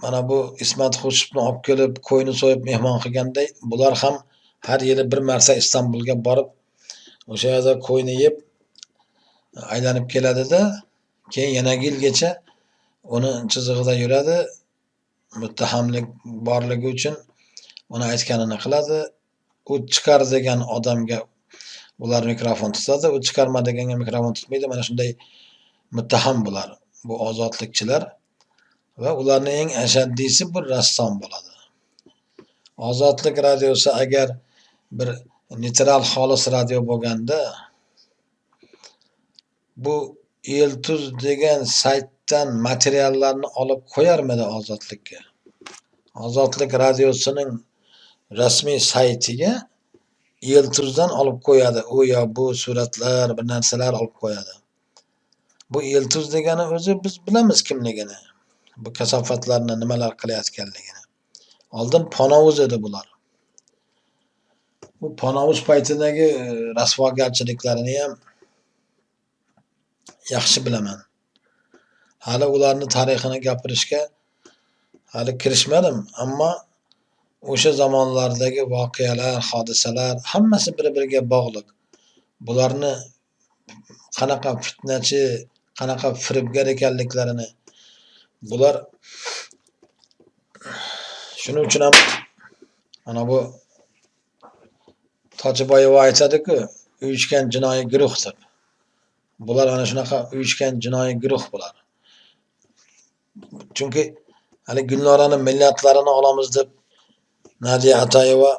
mana bu Ismat Xo'shevni olib kelib, qo'yni so'yib mehmon qilganday, bular ham har yili bir marta Istanbulga borib, o'sha yerda qo'yni yeb aylanib keladida, keyin yana yilgacha uni chizig'ida yuradi. Muttahamlik borligi uchun uni aytganini qiladi. U chiqar degan odamga ular mikrofon tutadi, u chiqarma deganga mikrofon tutmaydi. Mana shunday muttaham bular, bu ozodlikchilar va ularning eng ashaddiysi bu rassom bo'ladi. Ozodlik radiosi agar bir neytral xolis radio bo'lganda, bu Eltuz degan saytdan materiallarni olib qo'yarmidi Ozodlikka? Ozodlik radiosining rasmiy saytiga Eltuzdan olib qo'yadi. U yo bu suratlar, bir narsalar olib qo'yadi. Bu Eltuz degani o'zi biz bilamiz kimligini. Bu kasofatlarni nimalar qilayotganligini. Oldin Ponovuz edi bular. Bu Ponovuz paytidagi rasvogarchiliklarini ham yaxshi bilaman. Hali ularni tarixini gapirishga hali kirishmadim, ammo o'sha zamonlardagi voqealar, hodisalar hammasi bir-biriga bog'liq. Bularni qanaqa fitnachi, qanaqa firibgar ekanliklarini bular shuning uchun ham mana bu Tojiboyeva aytadi-ku, uyushgan jinoiy guruh deb. Bular ana shunaqa uyushgan jinoiy guruh bular. Chunki hali Gulnorani millatlarini olamiz deb Nadiya Atayeva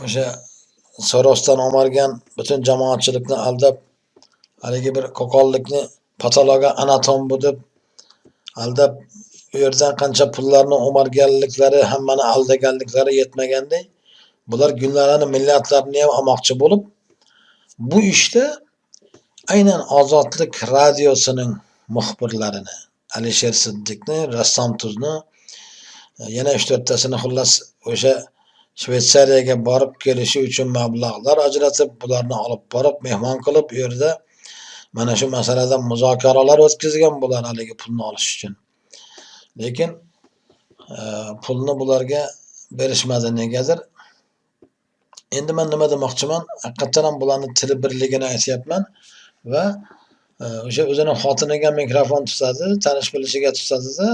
o'sha Sorosdan olgan butun jamoatchilikni aldab, haligi bir qo'qonlikni patologa anatom bu deb aldab, u yerdan qancha pullarni o'marganliklari, hammani aldaganliklari yetmaganday, bular Gulnorani millatlarini ham olmoqchi bo'lib, bu ishda aynan Ozodlik radiosining muxbirlarini, Alisher Siddiqni, Rassom Tuzni, yana 3-4 tasini xullas o'sha Shvetsariyaga borib kelishi uchun mablag'lar ajratib, bularni olib borib mehmon qilib, u yerda mana shu masalada muzokaralar o'tkazgan bular haligi pulni olish uchun. Lekin pulni bularga berishmadi negadir. Endi men nima demoqchiman? Haqiqatan ham bularni tili birligini aytyapman va o'sha o'zini xotiniga mikrofon tutadi, tanish bilishiga tutadi-da,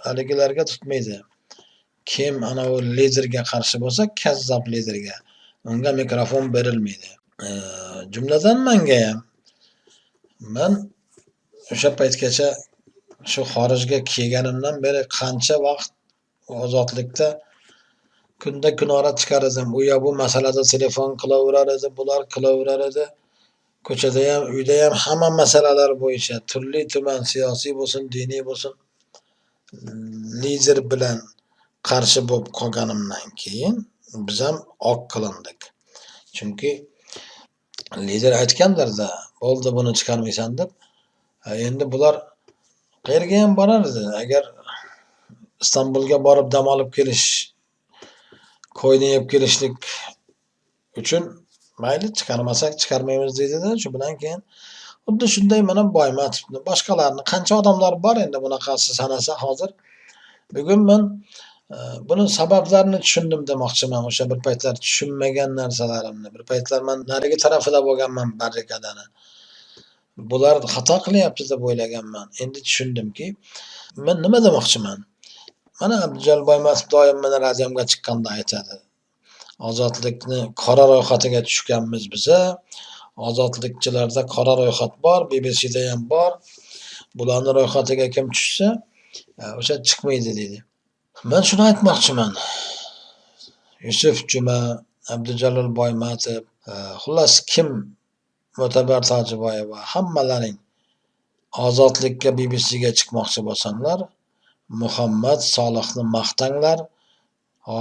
haligilarga tutmaydi. Kim ana u liderga qarshi bo'lsa, kazzob liderga, unga mikrofon berilmaydi. Jumladan menga ham. Men o'sha paytgacha shu xorijga kelganimdan beri qancha vaqt ozodlikda kunda kunora chiqar edim. U yo bu masalada telefon qilaverar edi, bular qilaverar edi. Ko'chada ham, uyda ham hamma masalalar bo'yicha turli tuman siyosiy bo'lsin, diniy bo'lsin, lider bilan qarshi bo'lib qolganimdan keyin biz ham oq qilindik. Chunki lider aytgandir-da, bo'ldi buni chiqarmaysan deb. Endi bular qayerga ham borar edi? Agar Istanbulga borib dam olib kelish, qo'yni yeb kelishlik uchun mayli chiqarmasak chiqarmaymiz deydi-da, shu bilan keyin xuddi shunday mana Boymatovni, boshqalarni qancha odamlar bor endi bunaqasi sanasa hozir. Bugun men Buni sabablarini tushundim demoqchiman. O'sha bir paytlar tushunmagan narsalarimni. Bir paytlar men narigi tarafida bo'lganman barrikadani. Bular xato qilyapti deb o'ylaganman. Endi tushundimki, men nima demoqchiman? Mana Abdujalol Boymatov doim meni radiomga chiqqanda aytadi. Ozodlikni qora ro'yxatiga tushganmiz biza. Ozodlikchilarda qora ro'yxat bor, BBCda ham bor. Bularni ro'yxatiga kim tushsa, o'sha chiqmaydi deydi. Men shuni aytmoqchiman. Yusuf Juma, Abdujalol Boymatov, xullas kim Mo'tabar Tojiboyeva, hammalaring ozodlikka BBCga chiqmoqchi bo'lsanglar, Muhammad Solihni maqtanglar,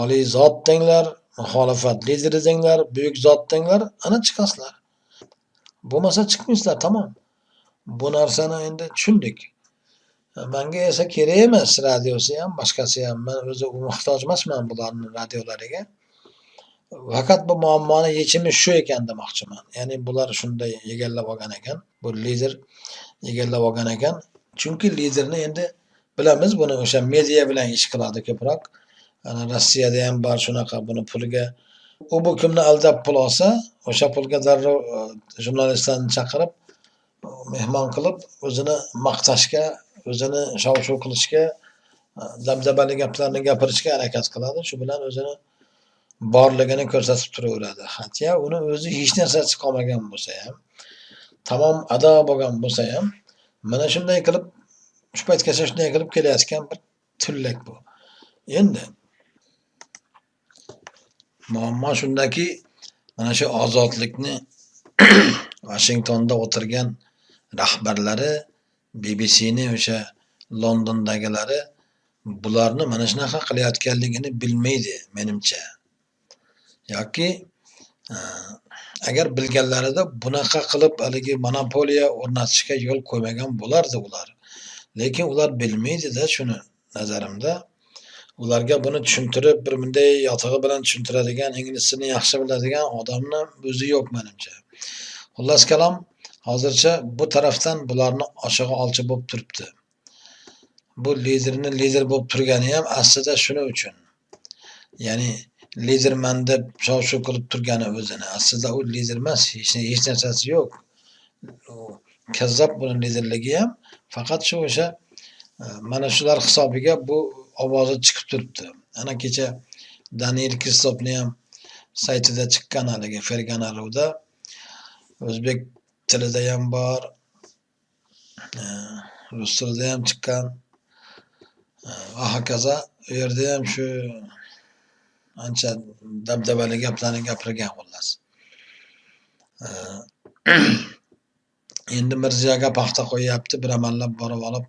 oliy zot denglar, muxolifat lideri denglar, buyuk zot denglar, ana chiqasizlar. Bo'lmasa chiqmaysizlar, tamom. Bu narsani endi tushundik. Menga esa kerak emas radiosi ham, boshqasi ham. Men o'zi muhtoj emasman bularning radiolariga. Faqat bu muammoni yechimi shu ekan demoqchiman. Ya'ni bular shunday egallab olgan ekan, bu lider egallab olgan ekan. Chunki liderni endi bilamiz, buni o'sha media bilan ish qiladi ko'proq. Ana Rossiyada ham bor shunaqa, buni puliga u bu kimni aldab pul olsa, o'sha pulga darrov jurnalistlarni chaqirib, mehmon qilib, o'zini maqtashga, o'zini shov-shuv qilishga, dabdabali gaplarni gapirishga harakat qiladi. Shu bilan o'zini borligini ko'rsatib turaveradi. Hatto uni o'zi hech narsasi qolmagan bo'lsa ham, tamom ado bo'lgan bo'lsa ham, mana shunday qilib shu paytgacha shunday qilib kelayotgan bir tullak bu. Endi muammo shundaki, mana shu ozodlikni Washingtonda o'tirgan rahbarlari, BBCni o'sha Londondagilari bularni mana shunaqa qilayotganligini bilmaydi menimcha. Yoki agar bilganlarida bunaqa qilib haligi monopoliya o'rnatishga yo'l qo'ymagan bo'lardi ular. Lekin ular bilmaydi-da shuni nazarimda. Ularga buni tushuntirib, bir bunday yotig'i bilan tushuntiradigan, ingliz tilini yaxshi biladigan odamni o'zi yo'q menimcha. Xullas kalom, hozircha bu tarafdan bularni oshig'i olchi bo'lib turibdi. Bu liderni lider bo'lib turgani ham aslida shuning uchun. Ya'ni liderman deb shov-shuv qilib turgani o'zini. Aslida u lider emas, hech narsasi yo'q. U kazzob, buni liderligi ham faqat shu o'sha mana shular hisobiga bu ovozi chiqib turibdi. Ana kecha Daniel Kristofni ham saytida chiqqan haligi Fergana.ruda o'zbek tilida ham bor, rus tilida ham chiqqan va hokazo. U yerda ham shu ancha dabdabali gaplarni gapirgan xullas. Endi Mirziyoga paxta qo'yyapti, bir amallab borib olib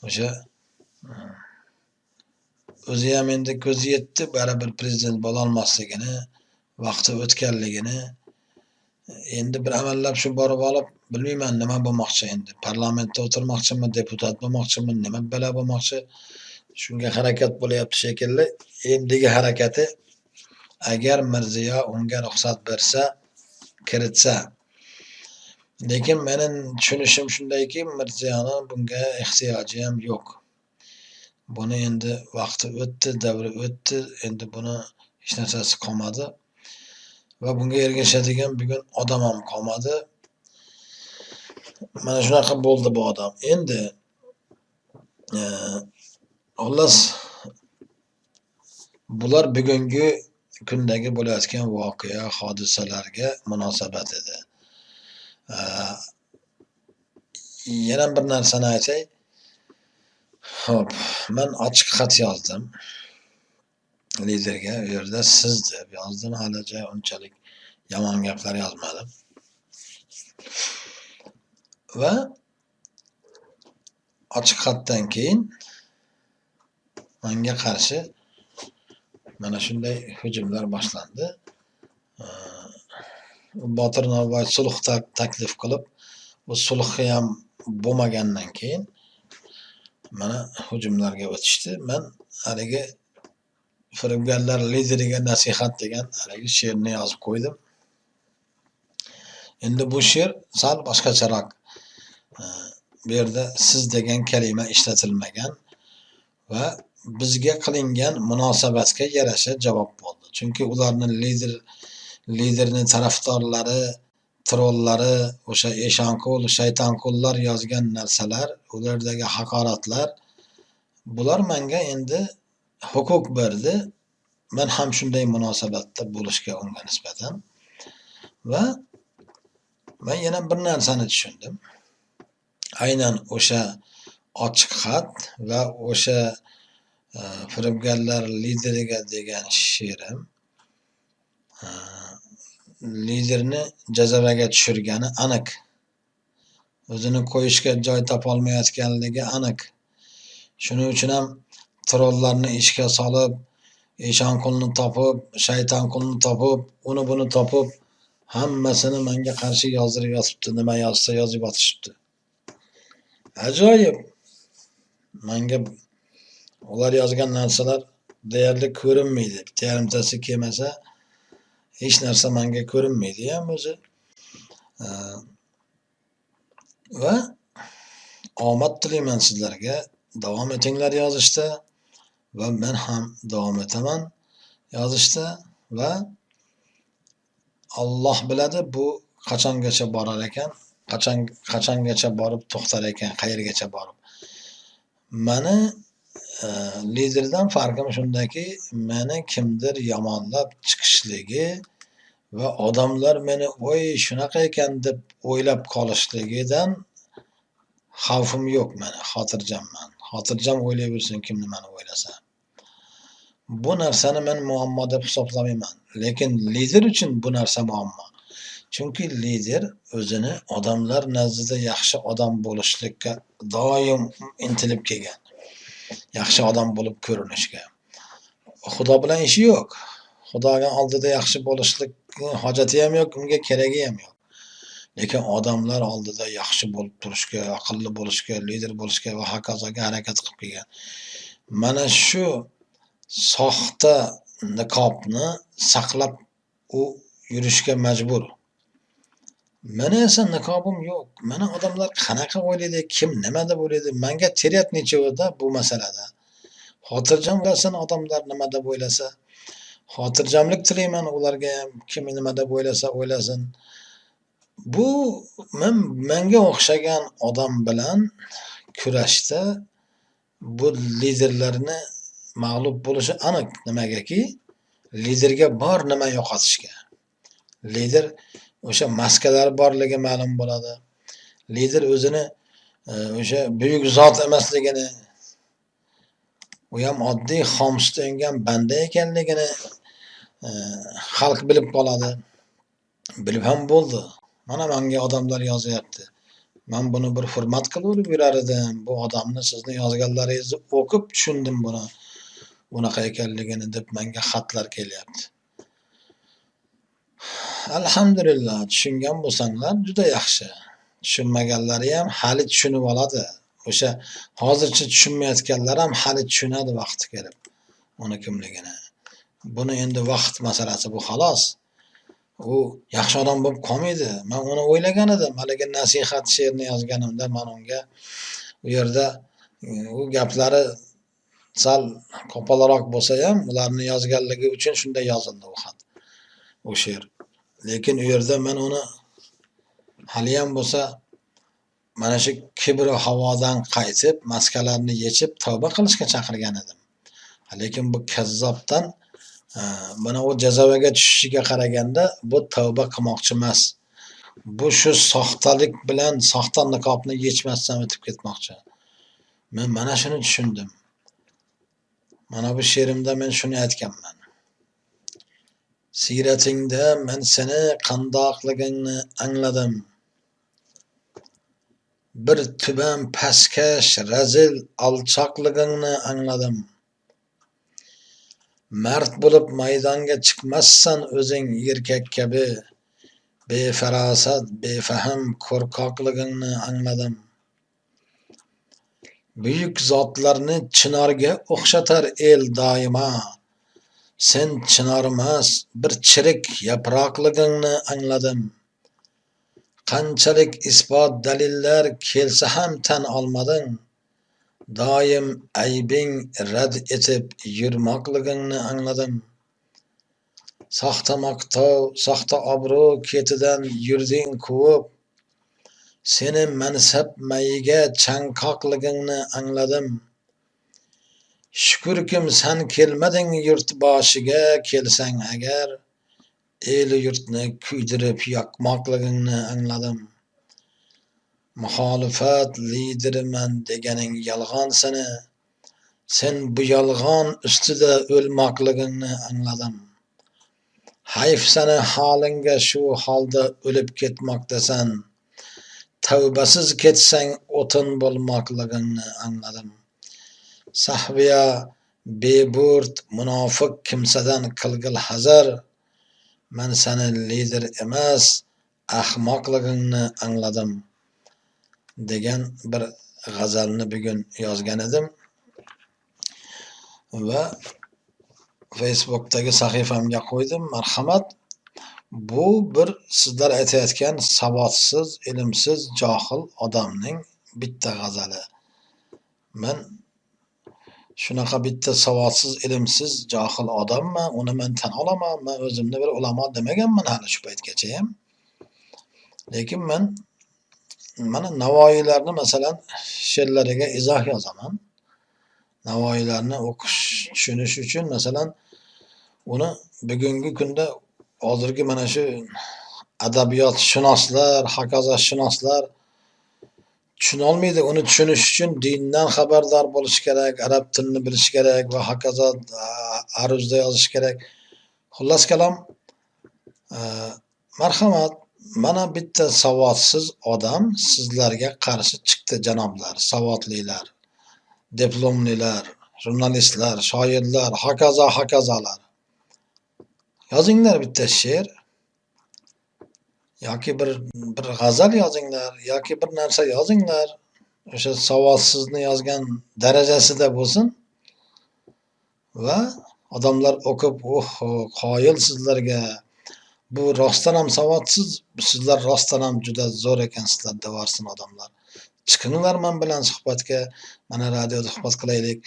o'sha o'zi ham endi ko'zi yetdi, baribir prezident bo'lolmasligini, vaqti o'tganligini. Endi bir amallab shu borib olib, bilmayman nima bo'lmoqchi endi. Parlamentda o'tirmoqchimi, deputat bo'lmoqchimi, nima bala bo'lmoqchi. Shunga harakat bo'lyapti shekilli. Endigi harakati agar Mirziyo unga ruxsat bersa, kiritsa. Lekin mening tushunishim shundayki, Mirziyoni bunga ehtiyoji ham yo'q. Buni endi vaqti o'tdi, davri o'tdi, endi buni hech narsasi qolmadi va bunga ergashadigan bugun odam ham qolmadi. Mana shunaqa bo'ldi bu odam. Endi xullas bular bugungi kundagi bo'layotgan voqea, hodisalarga munosabat edi. Yana bir narsani aytay. Xo'p, men ochiq xat yozdim liderga. U yerda siz deb yozdim, halicha unchalik yomon gaplar yozmadim. Va ochiq xatdan keyin menga qarshi mana shunday hujumlar boshlandi. Botir Norboyev sulh taklif qilib, bu sulhi ham bo'lmagandan keyin mana hujumlarga o'tishdi. Men haligi firibgarlar lideriga nasihat degan haligi she'rni yozib qo'ydim. Endi bu she'r sal boshqacharoq. Bu yerda siz degan kalima ishlatilmagan va bizga qilingan munosabatga yarasha javob bo'ldi. Chunki ularni liderni tarafdorlari, trollari, o'sha Eshonqul, Shaytonqullar yozgan narsalar, ulardagi haqoratlar, bular menga endi huquq berdi. Men ham shunday munosabatda bo'lishga unga nisbatan. Va men yana bir narsani tushundim. Aynan o'sha ochiq xat va o'sha firibgarlar lideriga degan she'rim liderni jazavaga tushirgani aniq. O'zini qo'yishga joy topolmayotganligi aniq. Shuning uchun ham trollarni ishga solib, Eshonqulni topib, Shaytonqulni topib, uni buni topib, hammasini menga qarshi yozdirib yotibdi. Nima yozsa yozib yotishibdi. Ajoyib. Menga ular yozgan narsalar deyarli ko'rinmaydi. Bitta yarimtasi kelmasa hech narsa menga ko'rinmaydi ham o'zi. Va omad tilayman sizlarga. Davom etinglar yozishda va men ham davom etaman yozishda va Alloh biladi bu qachongacha borar ekan, qachongacha borib to'xtar ekan, qayergacha borib. Mani liderdan farqim shundaki, meni kimdir yomonlab chiqishligi va odamlar meni voy shunaqa ekan deb o'ylab qolishligidan xavfim yo'q meni, xotirjamman. Xotirjam o'ylayversin kim nimani o'ylasa. Bu narsani men muammo deb hisoblamayman. Lekin lider uchun bu narsa muammo. Chunki lider o'zini odamlar nazdida yaxshi odam bo'lishlikka doim intilib kelgan. Yaxshi odam bo'lib ko'rinishga. Xudo bilan ishi yo'q. Xudoning oldida yaxshi bo'lishlikning hojati ham yo'q, unga keragi ham yo'q. Lekin odamlar oldida yaxshi bo'lib turishga, aqlli bo'lishga, lider bo'lishga va hokazoga harakat qilib kelgan. Mana shu soxta niqobni saqlab u yurishga majbur. Meni esa niqobim yo'q. Meni odamlar qanaqa o'ylaydi, kim nima deb o'ylaydi, menga terять nechova bu masalada. Xotirjam bo'lsin odamlar nima deb o'ylasa. Xotirjamlik tilayman ularga ham, kim nima deb o'ylasa o'ylasin. Bu menga o'xshagan odam bilan kurashda bu liderlarni mag'lub bo'lishi aniq. Nimagaki, liderga bor nima yo'qotishga. Lider o'sha maskalar borligi ma'lum bo'ladi. Lider o'zini o'sha buyuk zot emasligini, u ham oddiy xom sut emgan banda ekanligini xalq bilib qoladi. Bilib ham bo'ldi. Mana menga odamlar yozyapti. Men buni bir hurmat qilib yurar edim. Bu odamni sizni yozganlaringizni o'qib tushundim buni. Bunaqa ekanligini deb menga xatlar kelyapti. Alhamdulillah, tushungan bo'lsanglar juda yaxshi. Tushunmaganlari ham hali tushunib oladi. O'sha hozircha tushunmayotganlar ham hali tushunadi vaqti kelib uni kimligini. Buni endi vaqt masalasi bu xolos. U yaxshi odam bo'lib qolmaydi. Men uni o'ylagan edim. Haligi nasihat she'rini yozganimda men unga u yerda u gaplari sal qo'polroq bo'lsa ham ularni yozganligi uchun shunday yozildi u xat, u she'r. Lekin u yerda men uni hali ham bo'lsa mana shu kibr havodan qaytib, maskalarni yechib tavba qilishga chaqirgan edim. Lekin bu kazzobdan mana u jazavaga tushishiga qaraganda bu tavba qilmoqchi emas. Bu shu soxtalik bilan soxta niqobni yechmasdan o'tib ketmoqchi. Men mana shuni tushundim. Mana bu she'rimda men shuni aytganman. Siyratingda men seni qandoqligingni angladim. Bir tuban pastkash, razil, alchoqligingni angladim. Mard bo'lib maydonga chiqmassan o'zing erkak kabi, befarosat, befahm, qo'rqoqligingni angladim. Buyuk zotlarni chinorga o'xshatar el doimo. Sen chinor emas, bir chirik yaproqligingni angladim. Qanchalik isbot dalillar kelsa ham tan olmading. Doim aybing rad etib yurmoqligingni angladim. Soxta maqtov, soxta obro' ketidan yurding quvib, seni mansab mayiga chanqoqligingni angladim. Shukurkim san kelmading yurt boshiga, kelsang agar el yurtni kuydirib yoqmoqligingni angladim. Muxolifat lideriman deganing yolg'on seni, sen bu yolg'on ustida o'lmoqligingni angladim. Hayf seni holingga shu holda o'lib ketmoqdasan, tavbasiz ketsang o'tin bo'lmoqligingni angladim. Sahviya beburd munofiq kimsadan qilgil hazar, man seni lider emas ahmoqligingni angladim degan bir g'azalni bugun yozgan edim va Facebookdagi sahifamga qo'ydim. Marhamat, bu bir sizlar aytayotgan savodsiz, ilmsiz, johil odamning bitta g'azali. Men shunaqa bitta savodsiz, ilmsiz, johil odamman, uni men tan olaman. Men o'zimni bir ulamo demaganman hali shu paytgacha ham. Lekin men mana Navoiylarni masalan she'rlariga izoh yozaman. Navoiylarni o'qish, tushunish uchun masalan uni bugungi kunda hozirgi mana shu adabiyotshunoslar, hokazo-shunoslar tushunolmaydi. Uni tushunish uchun dindan xabardor bo'lish kerak, arab tilini bilish kerak va hokazo aruzda yozish kerak. Xullas kalom, marhamat, mana bitta savodsiz odam sizlarga qarshi chiqdi, janoblar, savodlilar, diplomlilar, jurnalistlar, shoirlar, hokazo hokazolar. Yozinglar bitta she'r yoki bir g'azal yozinglar yoki bir narsa yozinglar. O'sha savodsizni yozgan darajasida bo'lsin va odamlar o'qib, "Oho, qoyil sizlarga. Bu rostdan ham savodsiz, sizlar rostdan ham juda zo'r ekansizlar" devorsin odamlar. Chiqinglar men bilan suhbatga, mana radioda suhbat qilaylik.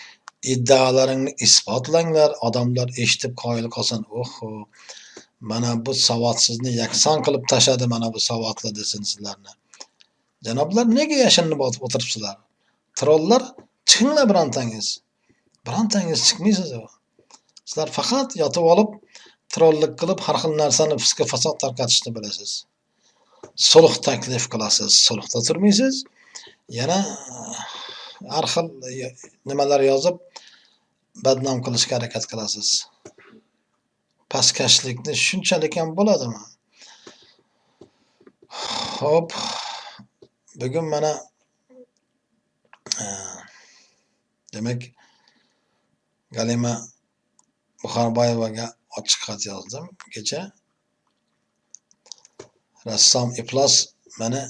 Iddaolaringni isbotlanglar, odamlar eshitib qoyil qolsin. Oho, mana bu savodsizni yakson qilib tashladi, mana bu savodli desin sizlarni. Janoblar nega yashirinib o'tiribsizlar? Trollar, chiqinglar birontangiz. Birontangiz chiqmaysiz. Sizlar faqat yotib olib trollik qilib har xil narsani fisqa fasod tarqatishni bilasiz. Sulh taklif qilasiz, sulhda turmaysiz. Yana har xil nimalar yozib badnom qilishga harakat qilasiz. Pastkashlikni shunchalik ham bo'ladimi? Xo'p, bugun mana demak Galima Buxarboyevaga ochiq xat yozdim kecha. Rassom iflos meni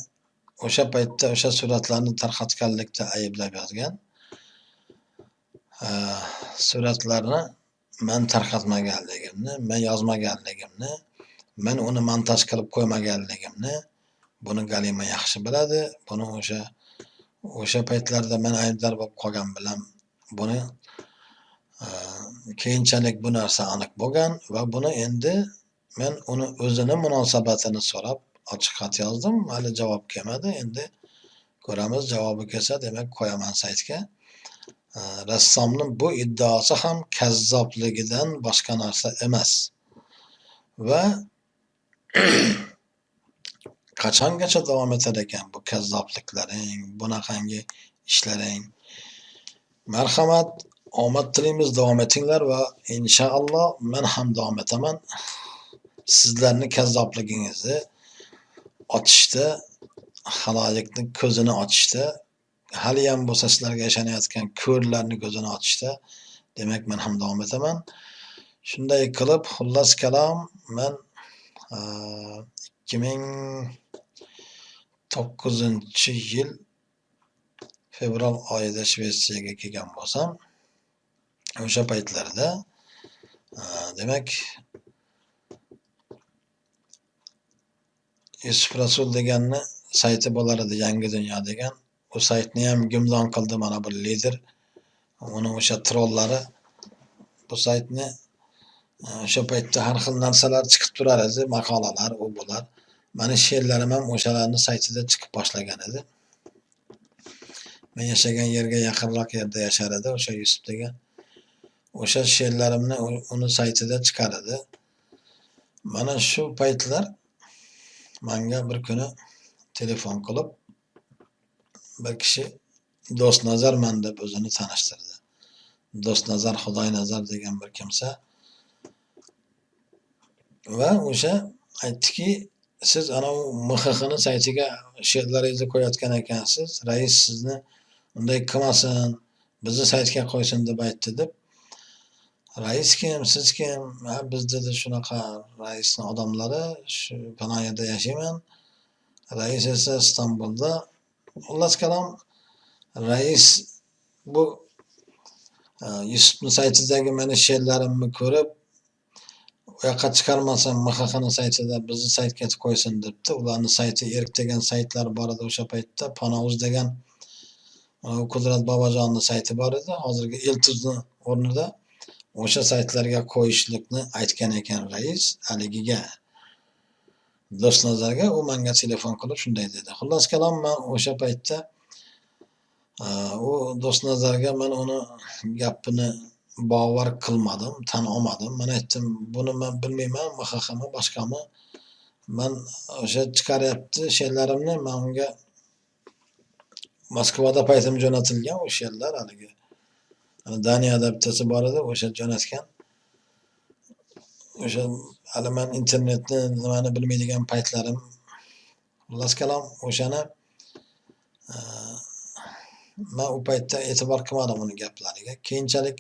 o'sha paytda o'sha suratlarni tarqatganlikda ayblab yozgan. Suratlarni men tarqatmaganligimni, men yozmaganligimni, men uni montaj qilib qo'ymaganligimni buni Galima yaxshi biladi. Buni o'sha paytlarda men aybdor bo'lib qolgan bilan buni keyinchalik bu narsa aniq bo'lgan va buni endi men uni o'zini munosabatini so'rab ochiq xat yozdim. Hali javob kelmadi. Endi ko'ramiz, javobi kelsa demak qo'yaman saytga. Rassomning bu iddaosi ham kazzobligidan boshqa narsa emas. Va qachongacha davom etar ekan bu kazzobliklaring, bunaqangi ishlaring? Marhamat, omad tilaymiz, davom etinglar va inshaalloh men ham davom etaman. Sizlarni kazzobligingizni ochishda, xaloyiqni ko'zini ochishda, haliyam bo'lsa sizlarga ishonayotgan ko'rlarni ko'zini ochishda, demak men ham davom etaman. Shunday qilib, xullas kalom, men 2009-yil fevral oyida Shvetsiyaga kelgan bo'lsam, o'sha paytlarda demak Yusuf Rasul deganni sayti bo'lar edi, Yangi Dunyo degan. U saytni ham gumdon qildi mana bu lider. Uni o'sha trollari bu saytni o'sha paytda har xil narsalar chiqib turar edi, maqolalar, u bular. Mani she'rlarim ham o'shalarni saytida chiqib boshlagan edi. Men yashagan yerga yaqinroq yerda yashar edi o'sha Yusuf degan. O'sha she'rlarimni uni saytida chiqar edi. Mana shu paytlar menga bir kuni telefon qilib bir kishi Do'stnazarman deb o'zini tanishtirdi. Do'stnazar Xudoynazar degan bir kimsa va o'sha aytdiki, siz ana u MXXni saytiga she'rlaringizni qo'yayotgan ekansiz, rais sizni unday qilmasin, bizni saytga qo'ysin deb aytdi deb. Rais kim, siz kim? Ha, biz dedi shunaqa raisni odamlari, shu falon yerda yashayman. Rais esa Istanbulda. Xullas kalom, rais bu Yusufni saytidagi meni she'rlarimni ko'rib, u yoqqa chiqarmasam MXXni saytida bizni saytga qo'ysin debdi. Ularni sayti Erk degan saytlar bor edi o'sha paytda. Panauz degan Qudrat Bobojonni sayti bor edi. Hozirgi Eltuzni o'rnida o'sha saytlarga qo'yishlikni aytgan ekan rais haligiga. Do'stnazarga u menga telefon qilib shunday dedi. Xullas kalom, men o'sha paytda u Do'stnazarga men uni gapini bovar qilmadim, tan olmadim. Men aytdim, buni men bilmayman, MXXmi, boshqami. Men o'sha chiqaryapti she'rlarimni, men unga Moskvada paytim jo'natilgan u she'rlar haligi. Daniyada bittasi bor edi, o'sha jo'natgan. O'sha hali men internetni nimani bilmaydigan paytlarim. Xullas kalom, o'shani men u paytda e'tibor qilmadim uni gaplariga. Keyinchalik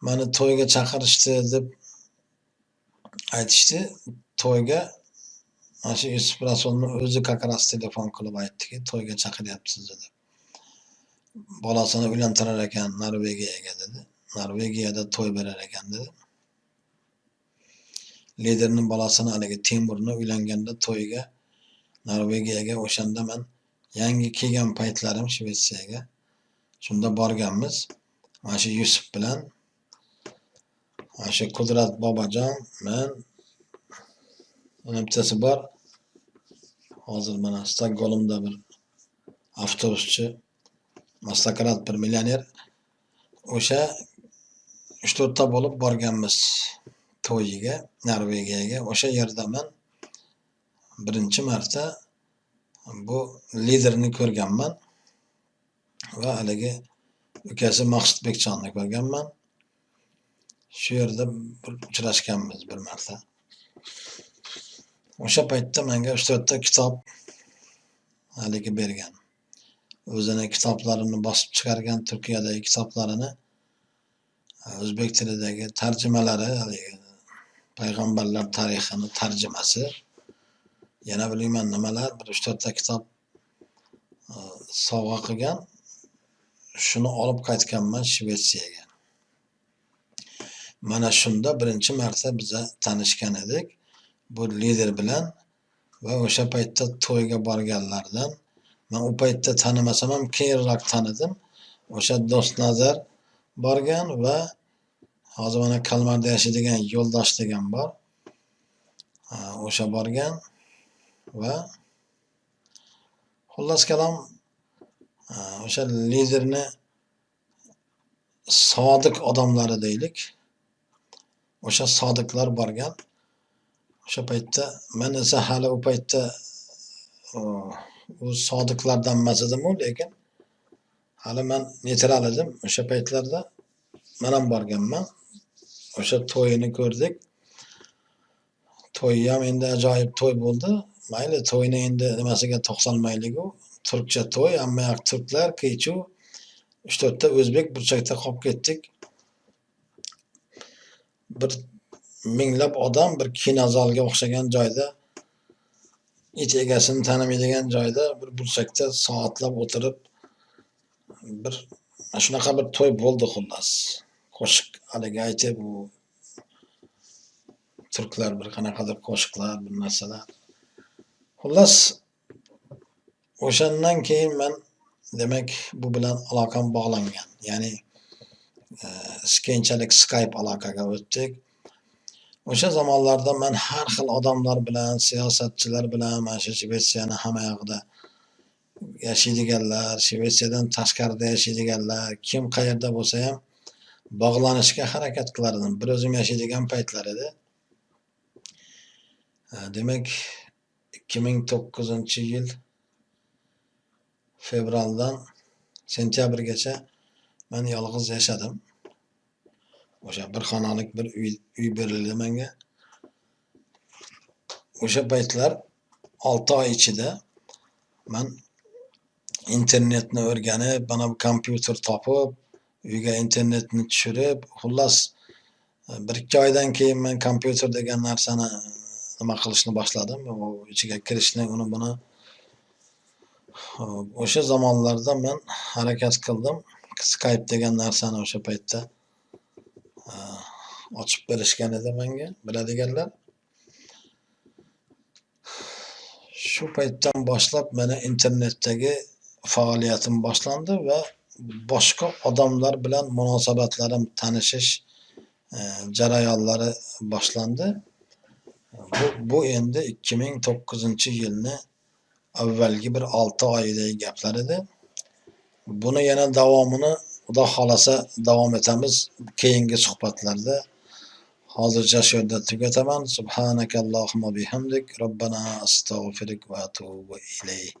meni to'yga chaqirishdi deb aytishdi. To'yga mana shu Yusuf Rasulni o'zi как раз telefon qilib aytdiki, to'yga chaqiryapsiz dedi. Bolasini uylantirar ekan Norvegiyaga dedi. Norvegiyada to'y berar ekan dedi. Liderning bolasini haligi Temurni uylanganda to'yga Norvegiyaga o'shanda men yangi kelgan paytlarim Shvetsiyaga. Shunda borganmiz. Mana shu Yusuf bilan mana shu Qudrat Bobojon, men, uni bittasi bor. Hozir mana Stokgolmda bir avtobuschi, mastokrat bir millioner. O'sha 3-4 ta bo'lib borganmiz to'yiga, Norvegiyaga. O'sha yerda men birinchi marta bu liderni ko'rganman va haligi ukasi Maqsudbekjonni ko'rganman. Shu yerda bir uchrashganmiz bir marta. O'sha paytda menga 3-4 ta kitob haligi bergan. O'zini kitoblarini bosib chiqargan, Turkiyadagi kitoblarini o'zbek tilidagi tarjimalari, haligi payg'ambarlar tarixini tarjimasi, yana bilmayman nimalar, bir 3-4 ta kitob sovg'a qilgan. Shuni olib qaytganman Shvetsiyaga. Mana shunda birinchi marta biza tanishgan edik bu lider bilan va o'sha paytda to'yga borganlardan. Men u paytda tanimasam ham keyinroq tanidim. O'sha Do'stnazar borgan va hozir mana Kalmarda yashaydigan Yo'ldosh degan bor. O'sha borgan va xullas kalom o'sha liderni sodiq odamlari deylik. O'sha sodiqlar borgan. O'sha paytda men esa hali u paytda u sodiqlardan emas edim u, lekin hali men neytral edim. O'sha paytlarda men ham borganman. O'sha to'yini ko'rdik. To'y ham endi ajoyib to'y bo'ldi. Mayli, to'yni endi nimasiga to'xtalmaylik-u. Turkcha to'y, hamma yoq turklar, qiy-chuv. 3-4 ta o'zbek burchakda qolib ketdik. Bir minglab odam bir kinozalga o'xshagan joyda, it egasini tanimaydigan joyda bir burchakda soatlab o'tirib bir shunaqa bir to'y bo'ldi xullas. Qo'shiq haligi aytib, u turklar bir qanaqadir qo'shiqlar, bir narsalar. Xullas o'shandan keyin men Demak, bu bilan aloqam bog'langan. Ya'ni keyinchalik Skype aloqaga o'tdik. O'sha zamonlarda man har xil odamlar bilan, siyosatchilar bilan, mana shu Shvetsiyani hamma yog'ida yashaydiganlar, Shvetsiyadan tashqarida yashaydiganlar, kim qayerda bo'lsa ham bog'lanishga harakat qilardim. Bir o'zim yashaydigan paytlar edi. Demak, 2009-yil fevraldan sentyabrgacha man yolg'iz yashadim. O'sha bir xonalik bir uy berildi menga. O'sha paytlar 6 oy ichida man internetni o'rganib, mana bu kompyuter topib, uyga internetni tushirib, xullas 1-2 oydan keyin men kompyuter degan narsani nima qilishni boshladim. U ichiga kirishni, uni buni. O'sha zamonlarda men harakat qildim. Skype degan narsani o'sha paytda ochib berishgan edi menga, biladiganlar. Shu paytdan boshlab meni internetdagi faoliyatim boshlandi va boshqa odamlar bilan munosabatlarim, tanishish jarayonlari boshlandi. Bu endi 2009-yilni avvalgi bir 6 oyidagi gaplar edi. Buni yana davomini Xudo xolasa davom etamiz keyingi suhbatlarda. Hozircha shu yerda tugataman. Subhanakallohumma bihamdik. Robbana astag'firuka va atubu ilayk.